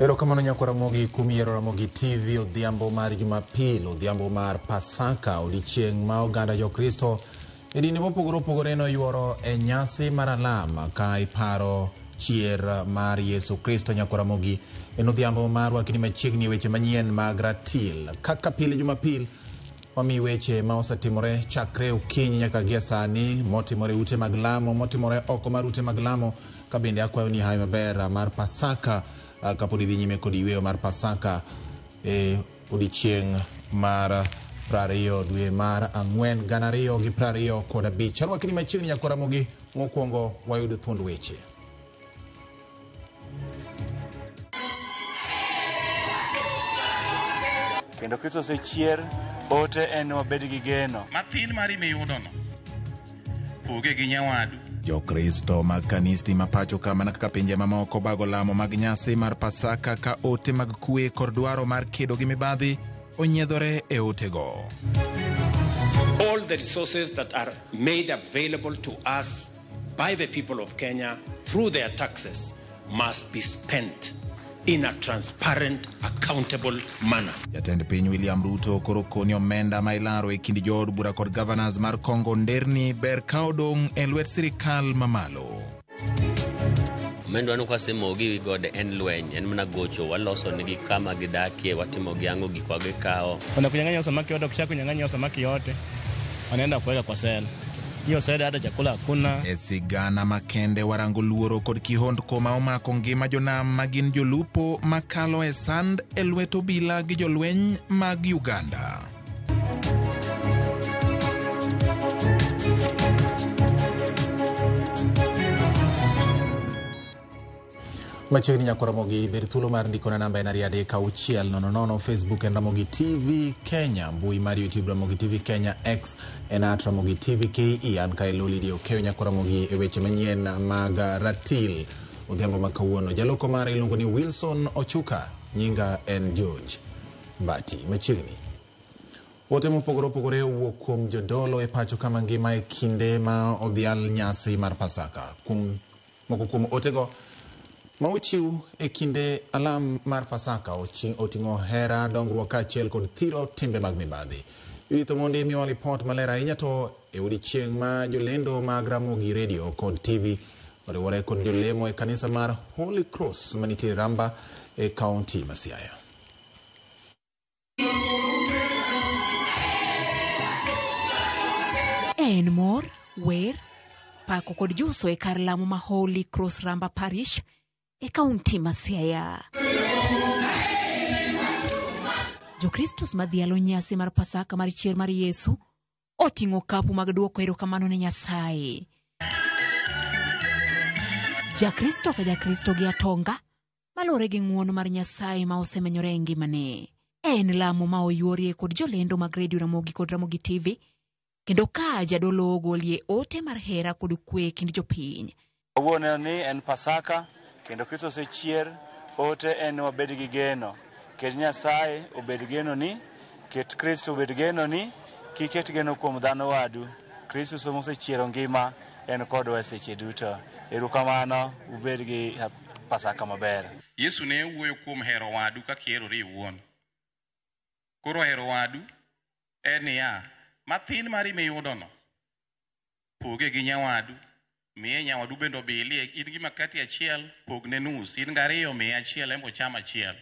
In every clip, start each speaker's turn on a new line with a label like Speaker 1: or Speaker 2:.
Speaker 1: Erokamano nyakwa Ramogi kuom yiero Ramogi TV odhiambo mar Jumapil, odhiambo mar Pasaka, odiechieng' ma oganda Jokristo e dinde mopogore opogore noyuoro e nyasi mar alam ka iparo chier mar Yesu Kristo. Nyakwa Ramogi, en odhiambo mar rwakni machiegni e weche manyien mag ratil. Kaka pile Jumapil, wami weche ma osetimore chakre okinyi nyaka gie sani, motimore e ute mag lamo, motimore oko mar ute mag lamo, ka bende akwayo ni hawi maber mar Pasaka kapod idhi nyime kod yweyo mar Pasaka e odiechieng' mar 20 dwe mar 4 2025. Arwakni machiegni nyakwa Ramogi, mokwongo wayud thuond weche.
Speaker 2: Kendo Kristo osechier, ote en wabed gi geno.
Speaker 3: Mathin mari miyudono, poge gi nyawadu.
Speaker 1: Jokristo mag kanisni ma pacho ka mana kaka pinje mamoko bago lamo mag nyasi mar Pasaka ka ote mag kwe kod dwaro mar kedo gi mibadhi onyiedhore e otego.
Speaker 4: All the resources that are made available to us by the people of Kenya through their taxes must be spent in a transparent, accountable manner.
Speaker 1: Jatend piny William Ruto koro koni omenda ma ilaro e kind jood bura kod governors mar Kongo nderni ber ka odong' e lwet sirikal mamalo.
Speaker 5: Omendwa no kwasemogi ewi gode en lweny, en mana gocho, waloso negi kama gidakie, watimo gi ang'o, gikwa gikawo.
Speaker 6: Wanakunyang'anya samaki yote, wakisha kunyang'anya samaki yote wanaenda kuweka kwa sela. Hiyo sela hata chakula hakuna.
Speaker 1: E sigana makende warango luoro kod kihondko ma omako ngima jonam ma gin jolupo makalo e sand e lwet obila gi jolweny mag Uganda. Machiegni nyakwa Ramogi, bed thuolo mar ndikona namba en 23600, Facebook en Ramogi TV Kenya, mbui mar YouTube Ramogi TV Kenya, X en at Ramogi TV KE. An kae Loli Okeyo nyakwa Ramogi e weche manyien mag ratil odhiambo ma kawuono. Jaloko mare iluongo ni Wilson Ochuka, nyinga en George Mbati. Machiegni ote mopogore opogore owuok kuom jodolo e pacho kama ngima e kinde ma odhial nyasi mar Pasaka. Kuom moko kuom otego ma ochiw e kinde alam mar Pasaka oting'o hera, dongruok kaachiel kod thiro timbe mag mibadhi. Judith Omondi miyowa lipot maler ahinya to e odiechieng' ma jolendo mag Ramogi Radio kod TV oriwore kod jolemo e kanisa mar Holy Cross manitie Ramba e kaunti ma Siaya.
Speaker 7: En mor, wer, pako kod juso e kar lamo ma Holy Cross Ramba Parish e kaunti ma Siaya. Jokristus madhialo nyasi mar Pasaka mar chier mar Yesu oting'o kapu mag duoko erokamano ne Nyasaye. Jakristo ka Jakristo gi atonga malore gi ng'uono mar Nyasaye ma osemenyore e ngimane. En lamo ma oyuorie kod jolendo mag Radio Ramogi kod Ramogi TV, kendo ka jadolo ogolie ote mar hera kod kwe e kind jopiny.
Speaker 2: Kawuono ni en Pasaka, kendo Kristo osechier, ote en wabed gi geno. Ket Nyasaye obed genoni, ket Kristo obed genoni, kik ket geno kuom dhano wadu. Kristo mosechiero ngima en kodwa e seche duto. Erokamano, ubed gi Pasaka maber.
Speaker 3: Yesu ne wuoyo kuom hero wadu kaka iherori iwuon. Koro hero wadu en niya, mathin mari miyudono, poge gi nyawadu, miye nyawadu bende obilie, in gi makati achiel, pogne nus, in gi ariyo, miye achiel, en bo cham achiel.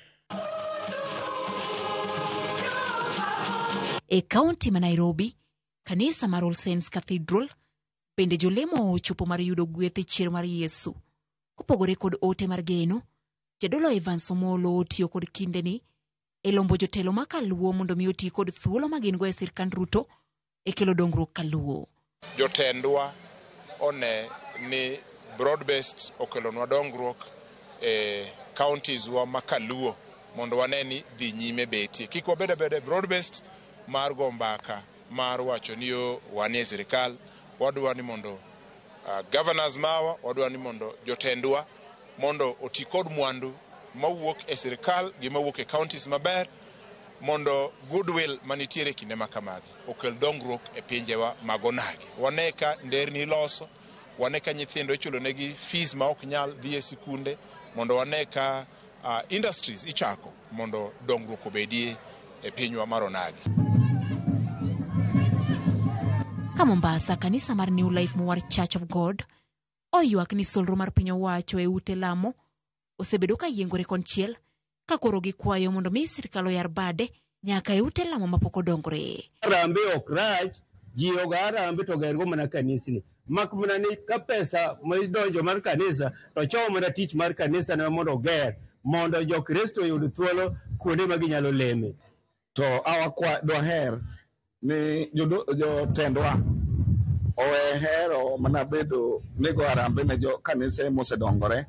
Speaker 7: E kaunti ma Nairobi, kanisa mar All Saints Cathedral bende jolemo ochopo mar yudo gweth e chier mar Yesu. Kopogore kod ote mar geno, jadolo Evans Omolo otiyo kod kindeni e lombo jotelo ma kaluo mondo mi oti kod thuolo ma gin go e sirkand Ruto e kelo dongruok kaluo.
Speaker 8: Jotendwa one ni broad based okelonwa dongruok e counties wa ma kaluo mondo wane ni dhi nyime betie. Kik wabed abeda broad based mar go mbaka mar wacho ni yo wanie sirikal, wadwa ni mondo governors mawa, wadwa ni mondo jotendwa mondo oti kod mwandu mawuok e sirikal gi mawuok e counties maber mondo goodwill manitiere e kinde ma kamagi okel dongruok e pinjewa mag onagi. Wane ka nderni iloso, wane ka nyithindo ichulo negi fees ma ok nyal dhi e sikunde, mondo wane ka Industries ichako mondo dongruok obedie e pinywa mar Onagi.
Speaker 7: Ka Mombasa, kanisa mar New Life Mowar Church of God oywak ni solro mar piny owacho e ute lamo osebedo ka yiengore konchiel ka koro gikwayo mondo mi sirkal oyar bade nyaka e ute lamo mapok odongore.
Speaker 9: Harambee ok rach, ji ogo harambee to gergo mana kanisni. Mak mana ni ka pesa midonjo mar kanisa to chomo mana tich mar kanisa ne mondo oger mondo jo-Kristo oyud thuolo kuonde ma ginyalo leme.
Speaker 10: To awakwa dwaher ni jotendwa owe hero mana bedo ni go harambee ne jo kanise mosedongore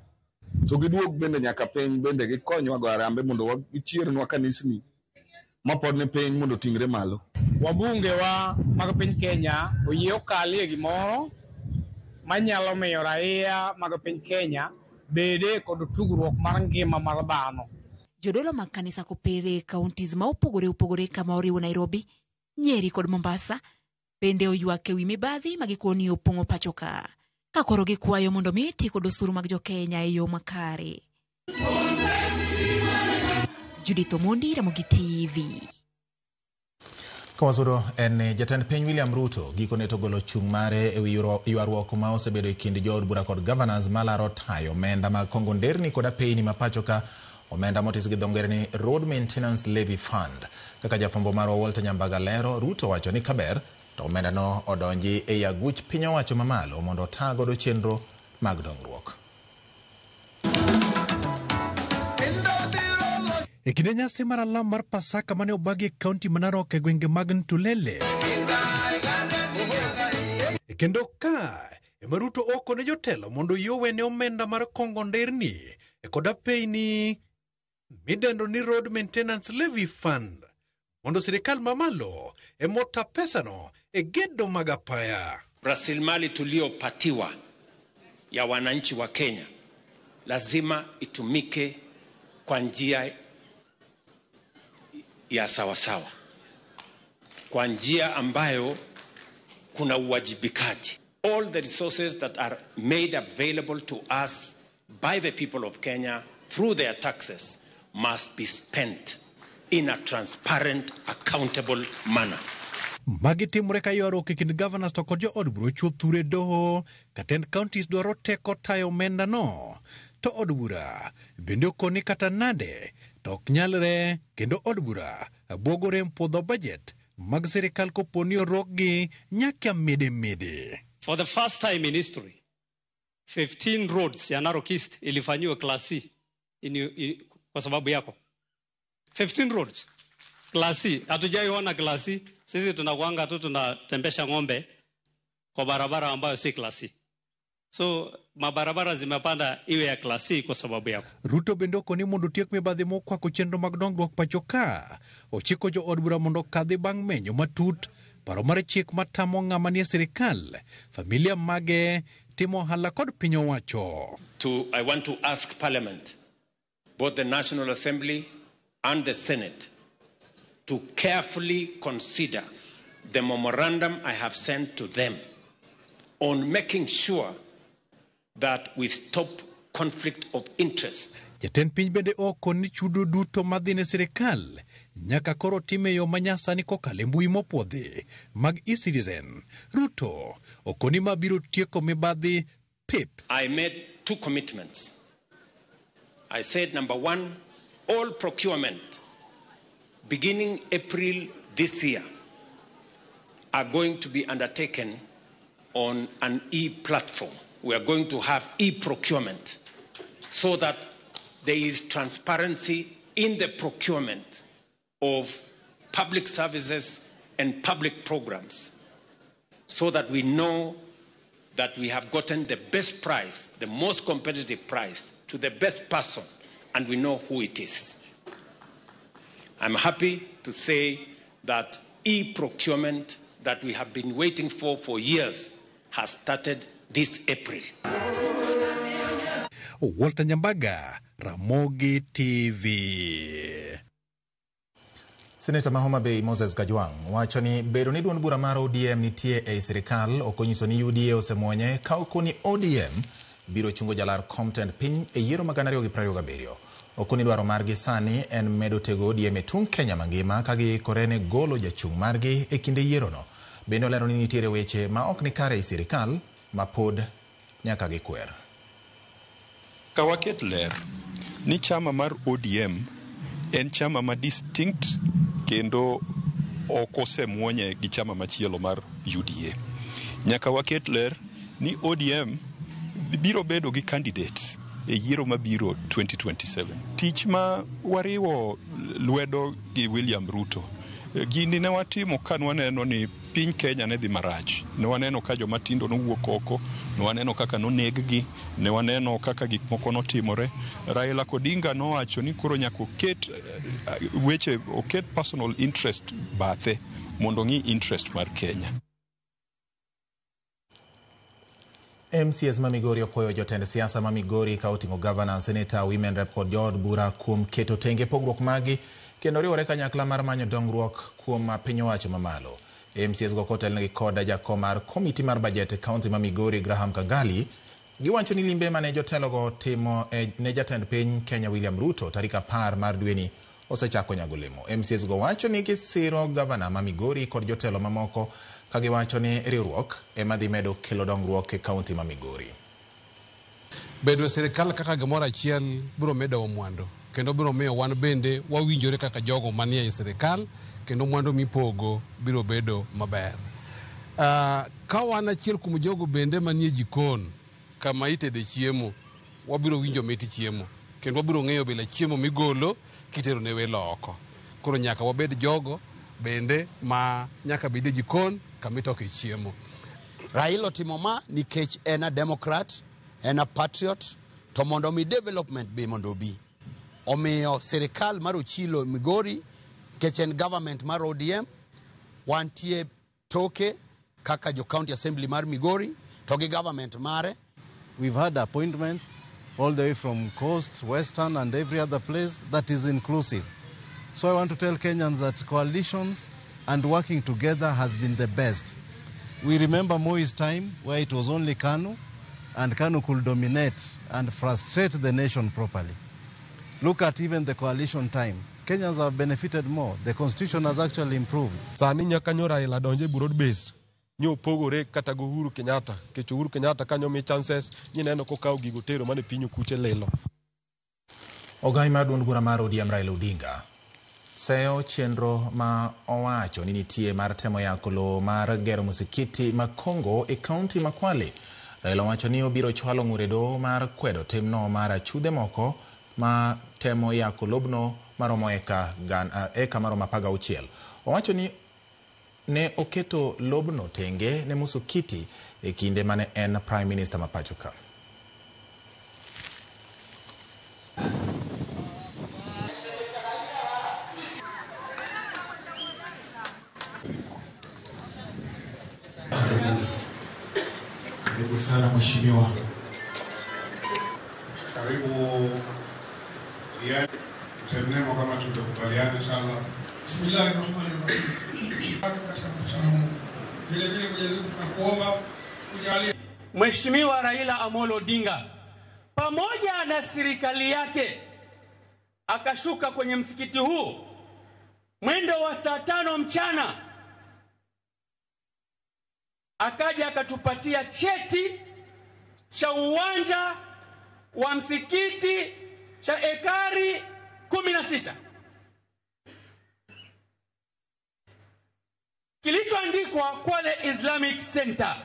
Speaker 10: to giduog bende nyaka piny bende gikonywa go harambee mondo gichiernwa kanisni mapod ni piny mondo oting're malo.
Speaker 11: Wabunge wa mag piny Kenya oyie okalie gimoro manyalo miyo raia mag piny Kenya bede kod tugruok mar ngima mar dhano.
Speaker 7: Jodolo mag kanisa kopere e counties ma opogore opogore kama oriwo Nairobi, Nyeri kod Mombasa bende oywak ewi mibadhi ma gikoni opong'o pacho ka. Ka koro gikwayo mondo mi ti kod osuru mag jo-Kenya e yo makare. Judith Omondi, Ramogi TV.
Speaker 1: Kawasudo en ni jatend piny William Ruto gikone to golo chung' mare ewi ywaruok ma osebedo e kind jood bura kod governors malaro tayo omenda mag kongo nderni kod apeyni ma pacho ka omenda motis gi dho ngere ni Road Maintenance Levy Fund. Kaka jafwambo marwa Walter Nyambaga lero, Ruto wacho ni kaber to omenda no odonji ei aguch piny owacho mamalo mondo ota godo chenro mag dongruok.
Speaker 12: E kinde nyasi mar alam mar Pasaka mane obagi e kaunti ma Narok e gwenge mag Ntulele. E kendo ka ema Ruto oko ne jotelo mondo oyie owene omenda mar kongo nderni e kod apeyni midendo ni Road Maintenance Levy Fund mondo sirikal mamalo ema ota pesano e gedo mag apaya.
Speaker 4: Rasilimali tuliyopatiwa ya wananchi wa Kenya lazima itumike kwa njia ya sawasawa, kwa njia ambayo kuna uwajibikaji. All the resources that are made available to us by the people of Kenya through their taxes must be spent in a transparent, accountable manner.
Speaker 12: Magi timore ka ywaruok e kind governors to kod jood bura ochuo thure doho ka tend counties dwaro teko tayo omenda no. To od bura bende okoni kata nade to ok nyalre kendo od bura buogo rem puodho budget mag sirikal kopo ni orokgi nyaka mede mede.
Speaker 13: For the first time in history, 15 roads ya Narok East ilifanyiwa class C kwa sababu yako. 15 roads class C. Hatujaiona class C. Sisi tunakuanga tu tunatembesha ng'ombe kwa barabara ambayo si class C. So mabarabara zimepanda iwe ya class C kwa sababu yako.
Speaker 12: Ruto bende okoni mondo otiek mibadhi mokwako chenro mag dongruok pacho ka. Ochiko jo od bura mondo okadhi bang' menyo matut paro mar chik matamo ng'ama nie sirikal, familia mage timo ohala kod piny owacho.
Speaker 4: I want to ask Parliament, both the National Assembly and the Senate, to carefully consider the memorandum I have sent to them on making sure that we stop conflict of interest.
Speaker 12: Jatend piny bende okoni ni chudo duto madhi ne sirikal nyaka koro tim e yo manyasani kokalo e mbui mopuodhi mag eCitizen. Ruto okoni ma biro tieko mibadhi pep.
Speaker 4: I made two commitments. I said, number one, all procurement beginning April this year are going to be undertaken on an e-platform. We are going to have e-procurement so that there is transparency in the procurement of public services and public programs so that we know that we have gotten the best price, the most competitive price, to the best person, and we know who it is. I'm happy to say that e-procurement that we have been waiting for years has started this April.
Speaker 12: Walter Nyambaga, Ramogi TV.
Speaker 1: Seneta ma Homa Bay Moses Kajwang' wacho ni bedo ni duond bura mar ODM nitie ei sirikal ok onyiso ni UDA osemuonye ka okoni ODM biro chungo jalar kom tend piny e yiero mag 2027. Okoni dwaro margi sani en medo tego ODM e tung' Kenya mangima ka giikore ne golo jachung' margi e kinde yierono. Bende olero ni nitiere weche ma ok ni kare e sirikal ma pod nyaka gikwer.
Speaker 14: Ka waket ler ni chama mar ODM en chama ma distinct kendo ok osemuonye gi chama machielo mar UDA. Nyaka waket ler ni ODM biro bedo gi candidate e yiero mabiro 2027. Tich ma wariwo lwedo gi William Ruto, gini ne watimo ka nwaneno ni piny Kenya ne dhi marach. Ne waneno ka joma tindo nowuok oko, ne waneno kaka noneg-gi, ne waneno kaka gik moko notimore. Raila Odinga nowacho ni koro nyaka oket weche, oket personal interest bathe mondo ong'i interest mar Kenya.
Speaker 1: MCS ma Migori opuoyo jotend siasa ma Migori ka oting'o gavana, seneta, women rep kod jood bura kuom keto tenge pogruok magi kendo riwore kanyakla mar manyo dongruok kuom piny owacho mamalo. MCS go kotelnegi kod jakom mar komiti mar bajet e kaunti ma Migori Graham Kangali giwacho ni limbe mane jotelogo timo ne jatend piny Kenya William Ruto tarik 10 mar dweni osechako nyago olemo. MCS go wacho ni gisiro gavana ma Migori kod jotelo mamoko ka giwacho ni riwruok ema dhi medo kelo dongruok e kaunti ma Migori.
Speaker 15: Bedo e sirikal kaka gimoro achiel biro medowa mwandu kendo biro miyo wan bende wawinjore kaka jogo manie e sirikal kendo mwandu mipogo biro bedo maber. Ka wan achiel kuom jogo bende manie jikon kama itede chiemo, wabiro winjo mit chiemo kendo wabiro ng'eyo bila chiemo migolo kitero ne welo oko. Koro nyaka wabed jogo bende ma nyaka bed e jikon kama itoke chiemo.
Speaker 16: Raila otimo ma nikech en a Democrat, en a patriot, to mondo mi development be mondo obi. Omiyo sirikal mar Ochilo Migori, nikech en government mar ODM, wantie toke kaka jo county assembly mar Migori, to gi government mare.
Speaker 17: We've had appointments all the way from coast, western and every other place that is inclusive. So I want to tell Kenyans that coalitions and working together has been the best. We remember Moi's time where it was only KANU, and KANU could dominate and frustrate the nation properly. Look at even the coalition time. Kenyans have benefited more. The constitution has actually improved.
Speaker 18: Sani nyaka nyo Raila donje broad based. Nyo pogore kata go Uhuru Kenyatta. Kech Uhuru Kenyatta kanyo mi chances nyineno kokawo gigo tero mane piny okuche lilo.
Speaker 1: Ogai mar duond bura mar ODM Raila Odinga seyo chenro ma owacho ni nitie mar temo yako lowo mar gero musikiti ma Kongo e kaunti ma Kwale. Raila owacho ni obiro chwalo ng'ur e doho mar kwedo timno mar achudhe moko ma temo yako lobno maromo eka maromo 16. Owacho ni ne oketo lobno tenge ne musikiti e kinde mane en Prime Minister ma pacho ka.
Speaker 19: Karibu sana mheshimiwa. Karibu msemnemo kama tutakubaliana inshallah.
Speaker 20: Bismillahirrahmanirrahim. Katika mkutano huu. Vile vile Mwenyezi Mungu tunakuomba ujalie
Speaker 13: Mheshimiwa Raila Amolo Odinga pamoja na serikali yake akashuka kwenye msikiti huu mwendo wa saa 5 mchana, akaja akatupatia cheti cha uwanja wa msikiti cha ekari 16 kilichoandikwa Kwale Islamic Center.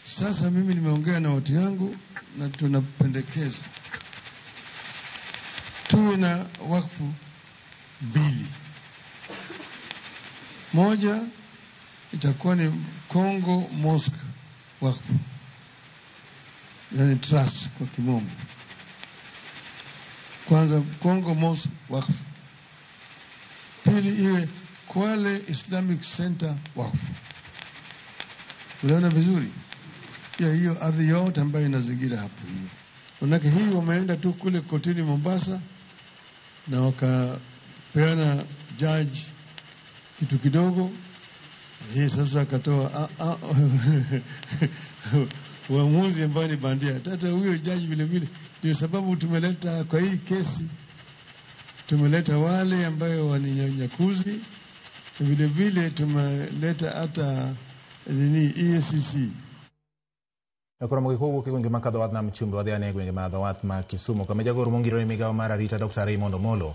Speaker 21: Sasa mimi nimeongea na watu yangu na tunapendekeza tuwe na wakfu mbili. Moja itakuwa ni Kongo Mosque wakfu, yani trust kwa kimombo. Kwanza Kongo Mosque wakfu, pili iwe Kwale Islamic Center wakfu. Unaona vizuri? Ya hiyo ardhi yote ambayo inazingira hapo hiyo. Manake hii wameenda tu kule kotini Mombasa na wakapeana judge kitu kidogo. Hii sasa akatoa uamuzi ambayo ni bandia. Hata huyo jaji vile vile, ndio sababu tumeleta kwa hii kesi, tumeleta wale ambayo ni nyakuzi, vile vile tumeleta hata nini EACC.
Speaker 1: Koro kowuok e gwenge ma kadho wath nam chumbi wadhi ane e gwenge ma dho wath ma Kisumu kama jagoro mongirore migawo mar arita Dr. Raymond Omolo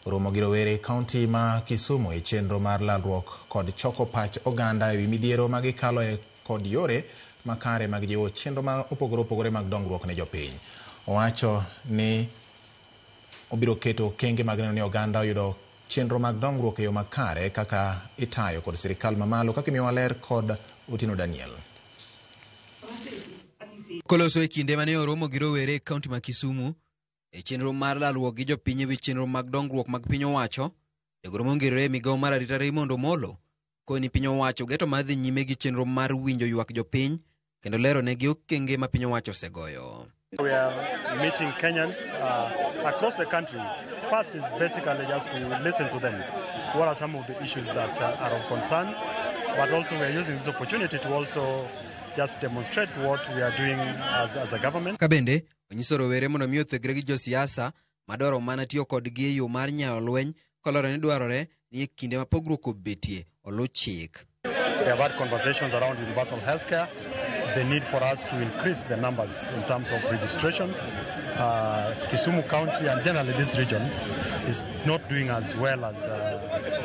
Speaker 1: oromo gi rowere e kaunti ma Kisumu e chenro mar lalruok kod choko pach oganda ewi midhiero ma gikaloe kod yore makare mag jiwo chenro ma opogore opogore mag dongruok ne jopiny. Owacho ni obiro keto okenge mag neno ni oganda oyudo chenro mag dongruok e yo makare kaka itayo kod sirikal mamalo kaka imiyowa ler kod Otieno Daniel.
Speaker 5: Koloso e kinde mane oromo gi rowere e kaunti ma Kisumu e chenro mar lalruok gi jopiny ewi chenro mag dongruok mag piny owacho, jagoro mongirore e migawo mar arita Raymond Omolo koni piny owacho geto mar dhi nyime gi chenro mar winjo ywak jopiny kendo lero negi okenge ma piny owacho osegoyo.
Speaker 22: We are meeting Kenyans across the country. First is basically just to listen to them. What are some of the issues that are of concern? But also we are using this opportunity to also just demonstrate what we are doing as a government.
Speaker 5: Ka bende onyiso rowere mondo mi othegre gi josiasa madwaro mana tiyo kodgi e yo mar nyayo lweny kolore ni dwarore ni e kinde ma pogruok obetie oluw chik.
Speaker 22: We have had conversations around universal healthcare, the need for us to increase the numbers in terms of registration. Kisumu County and generally this region is not doing as well as,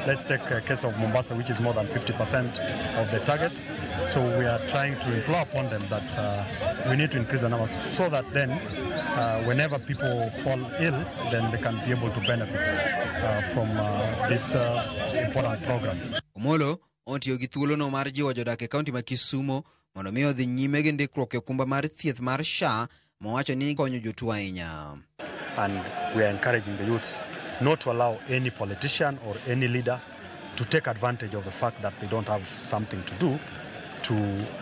Speaker 22: let's take a case of Mombasa, which is more than 50% of the target. So we are trying to implore upon them that we need to increase the numbers so that then whenever people fall ill, then they can be able to benefit from this important program.
Speaker 5: Omolo otiyo gi thuolono mar jiwo jodak e kaunti ma Kisumu mondo mi odhi nyime gi ndikruok e okumba mar thieth mar SHA mowacho ni konyo jotuo ahinya.
Speaker 22: And we are encouraging the youths not to allow any politician or any leader to take advantage of the fact that they don't have something to do to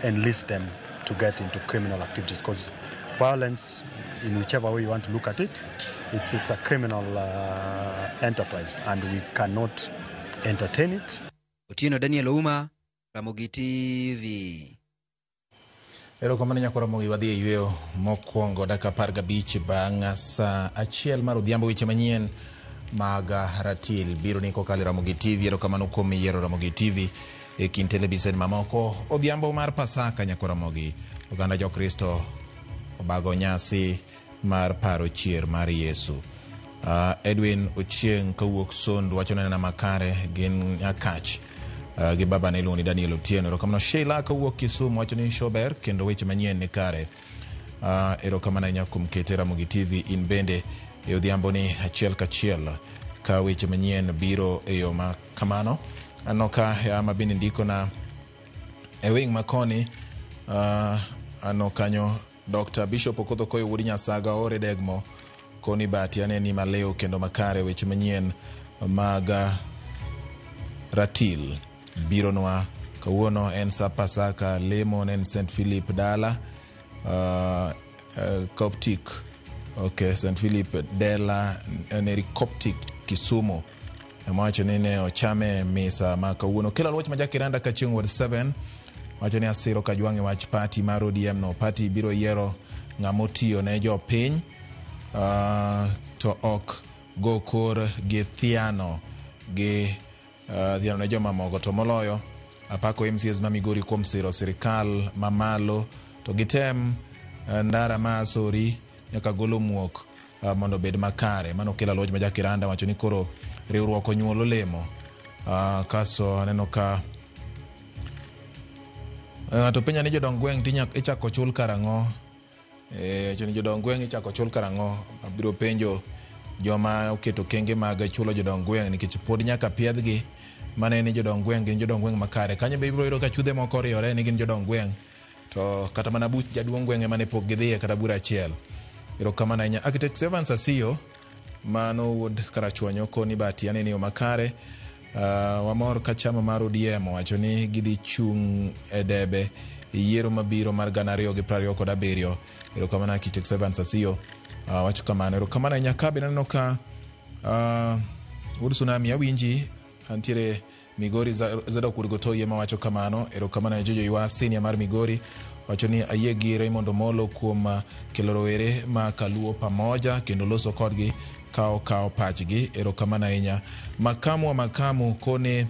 Speaker 22: enlist them to get into criminal activities, because violence, in whichever way you want to look at it, it's a criminal enterprise and we cannot entertain it.
Speaker 5: Otieno Daniel Ouma, Ramogi TV.
Speaker 1: Erokamano nyako Ramogi, wadhi e yweyo mokwongo dakika 15 bang' saa 1 mar odhiambo. Weche manyien mag ratil biro ni kokalo e Ramogi TV. Erokamano kuom yiero Ramogi TV e kind televisen mamoko. Odhiambo mar Pasaka nyako Ramogi, oganda Jokristo obago nyasi mar paro chier mar Yesu. Edwin Ochieng kawuok Sondu wacho nena makare gin Nyakach gi baba ne iluongo ni Daniel Otieno. Erokamano. Sheila kawuok Kisumu wacho ni shober kendo weche manyien ni kare. Erokamano ahinya kuom kete Ramogi TV in bende e odhiambo ni achiel kachiel ka weche manyien biro e yo ma kamano. Aneno ka ama bende ndiko na e wing makoni. Aneno kanyo Dr. Bishop Okodho Koyo wuod Nyasaga ore degmo koni bati aneni maleo kendo makare. Weche manyien mag ratil bironwa kawuono en sa Pasaka. Lemo en St. Philip dala Coptic, okay, St. Philip dela Neri Coptic Kisumu emawacho ni ne ochame misa ma kawuono. Kelo luoch ma Jakiranda Kachieng' Ward 7 wacho ni asiro kajwang'e wach party mar ODM no. Party biro yiero ng'ama otiyo ne jopiny to ok go kor gi thiano gi thiano ne jomamoko. To moloyo apako MCAs ma Migori kuom siro sirikal mamalo to gitem ndara ma Asori nyaka golo muok mondo obed makare. Mano kelo loch ma Jakiranda wacho ni koro riwruok onyuolo lemo. Kasto aneno ka ng'ato penja ni jodong gweng' ichako chul karang'o. Wacho ni jodong gweng' ichako chul karang'o. Abiro penjo joma oketo kenge mag chulo jodong gweng' nikech pod nyaka piedhgi mane ni jodong gweng' gin jodong gweng' makare. Kanyo be ibiro yudo ka chudhe moko oriwore ni gin jodong gweng' to kata mana buch jaduong' gweng' ema ne pok gidhiye kata bura achiel. Erokamano ahinya. Architect Evans Asiyo mano wuod Karachuonyo koni bati aneni yo makare. Wamor ka chama mar ODM owacho ni gidhi chung' e debe e yiero mabiro mar 2027. Erokamano Architect Evans Asiyo wacho kamano. Erokamano ahinya. Ka bende aneno ka wuod Tsunami awinji antiere Migori Zadok wuod Gotoyi ema wacho kamano. Erokamano ne Jojo Ywa senior mar Migori. Wacho ni ayie gi Raymond Omolo kuom kelo rowere ma Kaluo pamoja kendo loso kodgi ka okawo pachgi. Erokamano ahinya. Makamu wa Makamu kone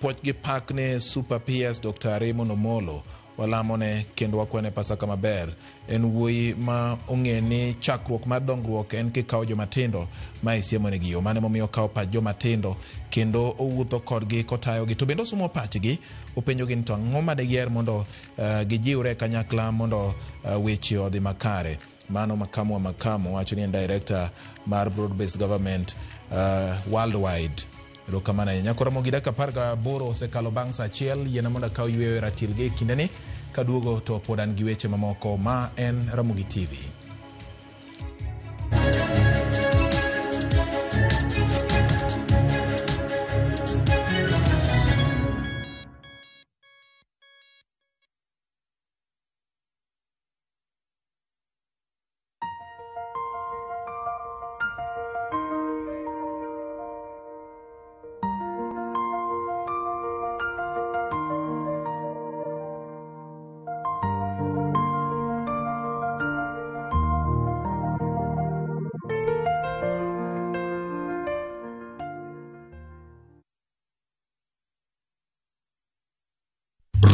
Speaker 1: puoch gi pak ne Super PS Dr. Raymond Omolo walamone kendo wakwene pasaka maber. En wuoyi ma ong'e ni chakruok mar dongruok en kikawo jomatindo ma isiemonegi yo. Mano emomiyo okawo pach jomatindo kendo owuotho kodgi kotayogi to bende osomo pachgi openjogi ni to ang'o ma digiher mondo gijiwre kanyakla mondo weche odhi makare. Mano Makamu wa Makamu wacho ni en director mar Broad Based Government worldwide. Erokamano ahinya. Nyakoro Ramogi dakika 18 osekalo bang' saa achiel. Yiena mondo akaw yweyo e ratil gi e kindeni. Kaduogo to pod an gi weche mamoko. Ma en Ramogi TV.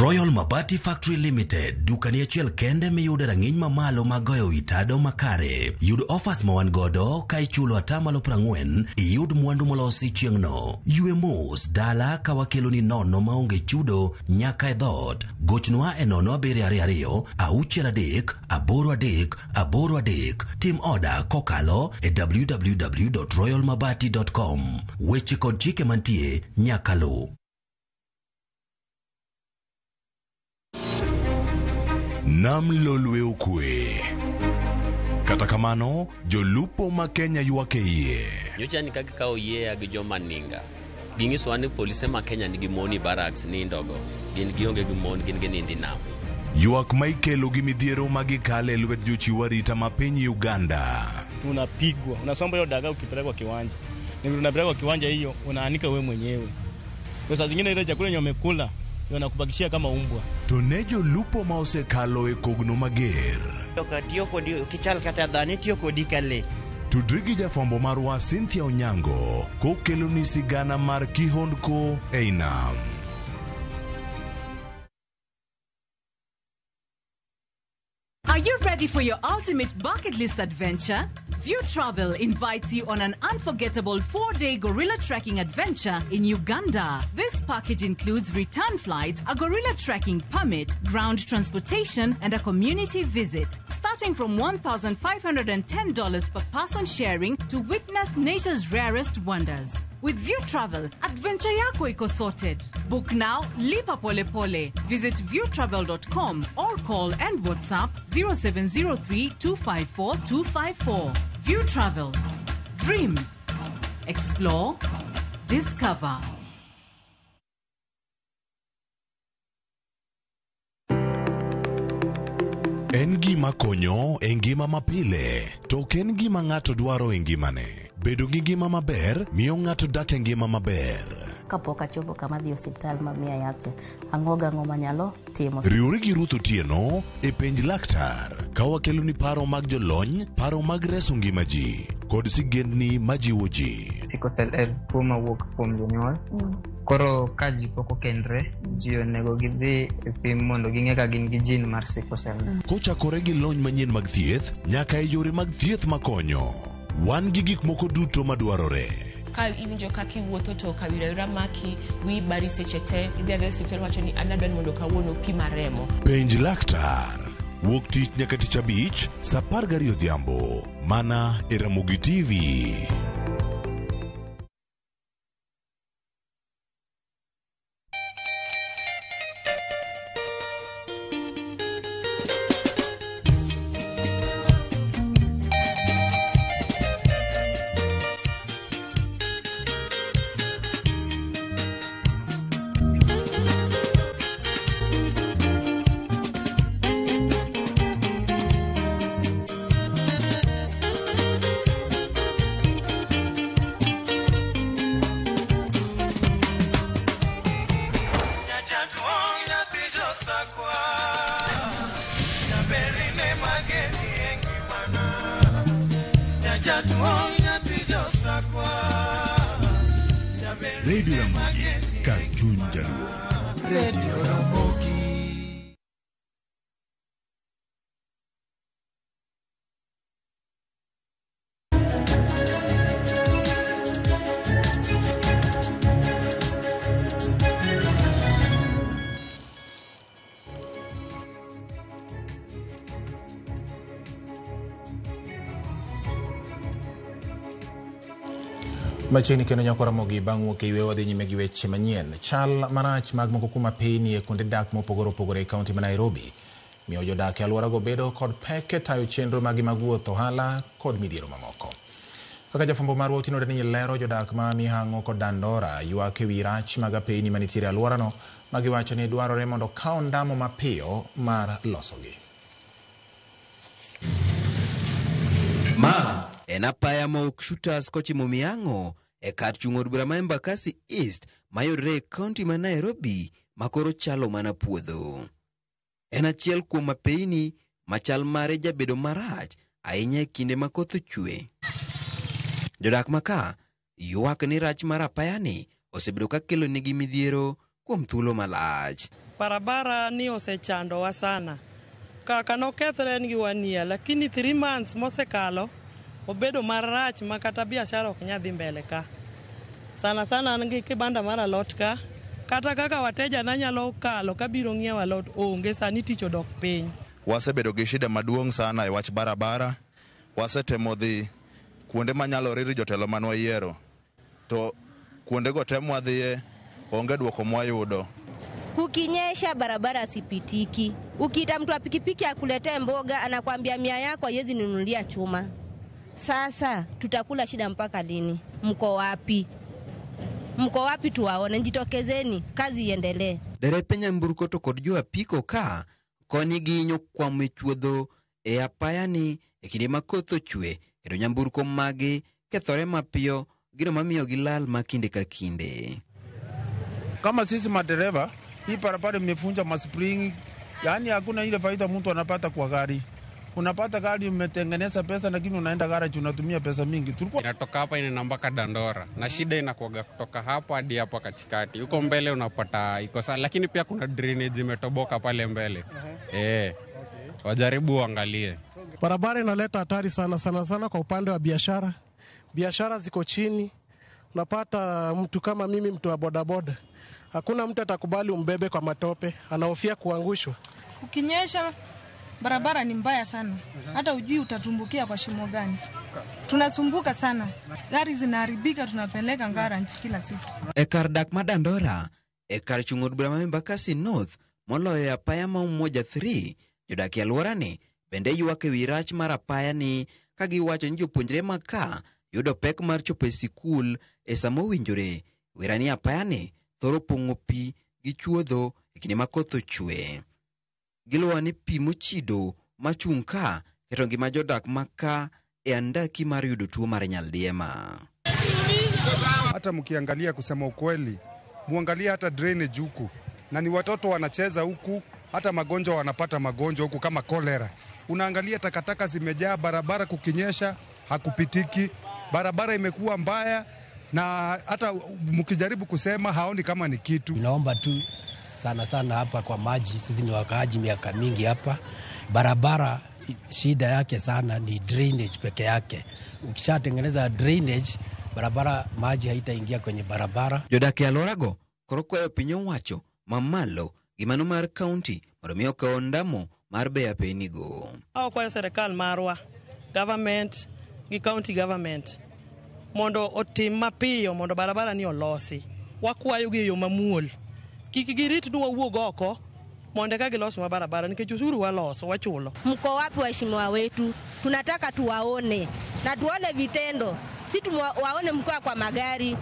Speaker 2: Royal Mabati Factory Limited, dukani achiel kende miyude rang'iny mamalo mag goyo wi tado makare. Yud offers ma wan godo ka ichulo atamalo 40 iyud mwandu molosi chieng'no. Ywe mos dala ka wakeloni nono maonge chudo nyaka e dhoot. Gochnwa e 0722 63 83 83. Tim oda kokalo e www.royalmabati.com. Weche kod chike mantie nyaka luw.
Speaker 6: Nam Lolwe okwe. Kata kamano, jolupo ma Kenya ywak e iye.
Speaker 23: Nyocha ni ka gikawo yieya gi joma ninga, ginyisowa ni polise ma Kenya nigi mon e barracks nindogo, gin gionge gi mon, gin ginindo e nam.
Speaker 6: Ywak ma ikelo gi midhiero ma gikale e lwet jochiw arita ma piny Uganda.
Speaker 24: Unapigwa, unasomba hiyo dagaa ukipeleka kwa kiwanja. Na vile unapeleka kwa kiwanja hiyo, unaanika wewe mwenyewe. Kwa saa zingine ile chakula yenye umekula, wanakubakishia kama umbwa.
Speaker 6: To ne jolupo ma osekalo e kogno mager.
Speaker 25: Ok tiyo kodi kichal kata dhano itiyo kodi ka lee.
Speaker 6: Tudri gi jafwambo marwa Cynthia Onyango kokeloni sigana mar kihondko ei nam.
Speaker 26: Are you ready for your ultimate bucket list adventure? View Travel invites you on an unforgettable 4-day gorilla trekking adventure in Uganda. This package includes return flights, a gorilla trekking permit, ground transportation, and a community visit. Starting from $1,510 per person sharing to witness nature's rarest wonders. With View Travel, adventure yako iko sorted. Book now, lipa pole pole. Visit viewtravel.com or call and WhatsApp 0703 254 254. View Travel. Dream. Explore. Discover.
Speaker 6: En gima konyo e ngima mapile, to ok en gima ng'ato dwaro e ngimane. Bedo gi ngima maber miyo ng'ato dak e ngima maber.
Speaker 27: Kapok achopo kama adhi e osiptal ma miya yath cha, ang'o gang'o manyalo timo.
Speaker 6: Riwri gi Ruth Otieno e penj laktar ka wakeloni paro mag jolony, paro mag reso ngima ji kod sigendni majiwo ji.
Speaker 28: Sickle cell en tuo mawuok kuom jonyuol. Koro ka ji pok okendre, ji onego gidhi e pim mondo ging'e ka gin gi gene mar sickle cell.
Speaker 6: Kochakore gi lony manyien mag thieth nyaka e yore mag thieth makonyo. Wan gi gik moko duto madwarore.
Speaker 29: Ka iwinjo kaka iwuotho to kawira wira maki, wiyi bari seche te, idhi adhiya e osiptal wacho ni an adwa ni mondo kawuono opima remo.
Speaker 6: Penj laktar. Wuok tich nyaka tich abich, saa 12 odhiambo. Mana e Ramogi TV. Radio Ramogi, kar chuny Jaluo.
Speaker 3: Radio Ramogi.
Speaker 1: Machiegni kendo nyako Ramogi bang' wuok e yweyo wadhi nyime gi weche manyien. Chal marach mag moko kuom apeyni e kuonde dak mopogore opogore e kaunti ma Nairobi miyo jodak e alworago bedo kod pek e tayo chenro magi mag wuoth, ohala kod midhiero mamoko. Kaka jafwambo marwa Otieno Daniel lero, jodak ma Mihango kod Dandora ywak ewi rach mag apeyni manitiere e alworano ma giwacho ni dwarore mondo okaw ndamo mapiyo mar losogi.
Speaker 5: Ma en apaya ma ok shooters kochimo Mihango e kar chung' od bura ma Embakasi East mayudore e kaunti ma Nairobi makoro chalo mana puodho. En achiel kuom apeyni ma chal mare jabedo marach ahinya e kinde ma koth ochwe. Jodak maka ywak ni rach mar apayani osebedo ka kelo negi midhiero kuom thuolo malach.
Speaker 4: Barabara ni osechandowa sana. Kaka nokethre en gi wania, lakini 3 months mosekalo obedo marach ma kata biashara ok nyal dhi mbele ka. Sana sana an gi kibanda mar alot ka, kata kaka wateja na nyalo kalo kabiro ng'iewo alot onge, sani tich odok piny.
Speaker 7: Wasebedo gi shida maduong' sana e wach barabara. Wasetemo dhi kuonde manyalore ir jotelo mane wayiero, to kuondego te mwadhiye onge dwoko mwayudo.
Speaker 8: Kukinyesha barabara sipitiki. Ukiita mtu wa pikipiki akuletee mboga, anakwambia mia yako haiwezi ninunulia chuma. Sasa tutakula shida mpaka lini? Mko wapi? Mko wapi tuwaone? Jitokezeni, kazi iendelee.
Speaker 5: Derepe nyamburko to kod jo apiko ka koni gihinyo kwamo e chuodho e apayani e kinde ma koth ochwe kendo nyamburko magi kethore mapiyo, gino mamiyo gilal ma kinde ka kinde.
Speaker 9: Kama sisi madereva, hii barabara imefunja maspring, yani hakuna ile faida mtu anapata kwa gari. Unapata gari umetengeneza pesa, lakini unaenda garage unatumia pesa mingi. Tulikuwa
Speaker 10: inatoka hapa inaenda mpaka Dandora na shida inakuwaga kutoka hapa hadi hapa katikati. Huko mbele unapata iko sawa, lakini pia kuna drainage imetoboka pale mbele. Wajaribu waangalie.
Speaker 11: Barabara inaleta hatari sana sana sana kwa upande wa biashara. Biashara ziko chini. Unapata mtu kama mimi, mtu wa bodaboda, hakuna mtu atakubali umbebe kwa matope, anahofia kuangushwa.
Speaker 12: Kukinyesha barabara ni mbaya sana, hata hujui utatumbukia kwa shimo gani. Tunasumbuka sana, gari zinaharibika, tunapeleka garage kila siku.
Speaker 5: E kar dak ma Dandora, e kar chung' od bura ma Embakasi North, moloyo apaya ma Umoja 3, jodak e alworani bende ywak ewi rach mar apayani ka giwacho ni jopuonjre ma ka yudo pek mar chopo e sikul e sama owinjore. Wera ni apayani thoro pong'o pi gi chuodho e kinde ma koth ochwe. Giluwo ni pi mochido machung' ka keto ngima jodak ma ka e andaki mar yudo tuo mar nyaldiema.
Speaker 14: Hata mkiangalia, kusema ukweli, muangalie hata drainage huku, na ni watoto wanacheza huku, hata magonjwa wanapata magonjwa huku kama kolera. Unaangalia takataka zimejaa barabara, kukinyesha hakupitiki, barabara imekuwa mbaya, na hata mkijaribu kusema haoni kama ni kitu.
Speaker 30: Tunaomba tu sana sana hapa kwa maji, sisi ni wakaaji miaka mingi hapa. Barabara shida yake sana ni drainage peke yake. Ukishatengeneza drainage barabara, maji haitaingia kwenye barabara.
Speaker 5: Jodak e alworago koro kwayo piny owacho mamalo gi mano mar kaunti mondo mi okaw ndamo mar beyo apeynigo.
Speaker 4: Wakwayo serikal marwa, government gi county government mondo otim mapiyo mondo barabara ni olosi. Wakwayo gi e yo mamuol. Kik girit ni wawuog oko mondo eka gilosnwa barabara nikech usuru waloso, wachulo.
Speaker 8: Mko wapi waheshimiwa wetu? Tunataka tuwaone na tuone vitendo, si tuwaone mkiwa kwa magari.